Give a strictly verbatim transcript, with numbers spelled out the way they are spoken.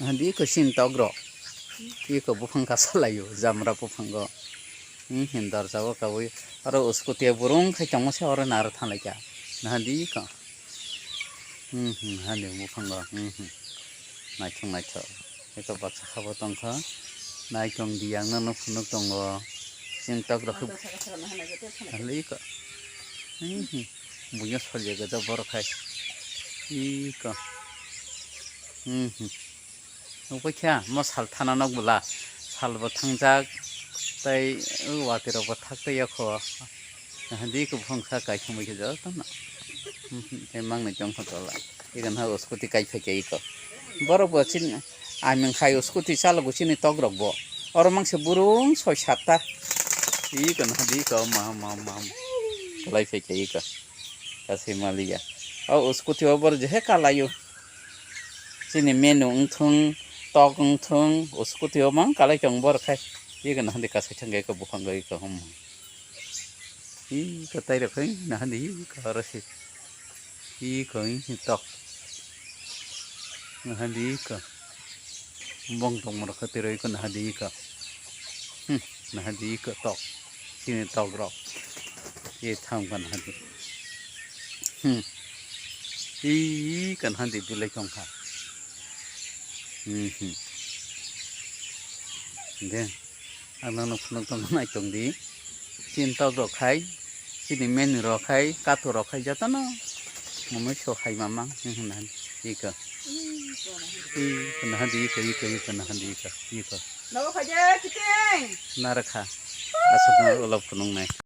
Naha di iko sini tok rok. Iko buphang kasa laio, jamra buphango. Hmm, hin dorja o kabui. Aro scooty burung khai tongma se oro naro thanglai kha. Naha di iko. Hmm, hmm, hani buphango. Hmm, hmm. Naithok, naithok. Iko baksa habo tongkha. Naitong di yang no phunuk tongo. Sini tok rok. Naha di iko. Hmm, hmm. Buino solya gada borok hai. Iko. Hmm, hmm. Nukbai kha, mo sal thana nok bwla. Sal bo thangjak, tei watwi rok bo thak tei yakho. Naha di iko buphang sa kaithang bai khe jotono. Hmm, hmm, tei mangni tongkha tola. Iko naha scooty kai phai khe iko. Borok bo chini, aming khai scooty chalogo chini tok rok bo. Oro mangse burung soi satta. Iko naha di iko ma, ma, ma, ma. Lai phai khe iko. Kasai maliya. O scooty o bor jehe kalaio. Chini menu wngthung, tok wngthung, scooty o mang kalai tong bor khai. Iko naha di kasai thang iko buphang iko hum. Iko tai rok khai naha di iko oro se. Iko tok. Naha di iko. Bong tongma rok khe twi rw iko naha di iko. Hmm, naha di iko tok. Chini tok rok. Ye tham ka naha di. Hmm. Iko naha di bilai tong kha. Hmm, hmm. De. Ang nono phunuk tong nai tong di. Chini tok rok khai, chini menu rok khai, kato rok khai jotono. Mumui so hai mamang, hmm, hmm, iko. Iko naha di iko, iko, iko naha di iko, iko. Nogo khai de kiting. Nara kha. Asuk no ulo phunuk nai.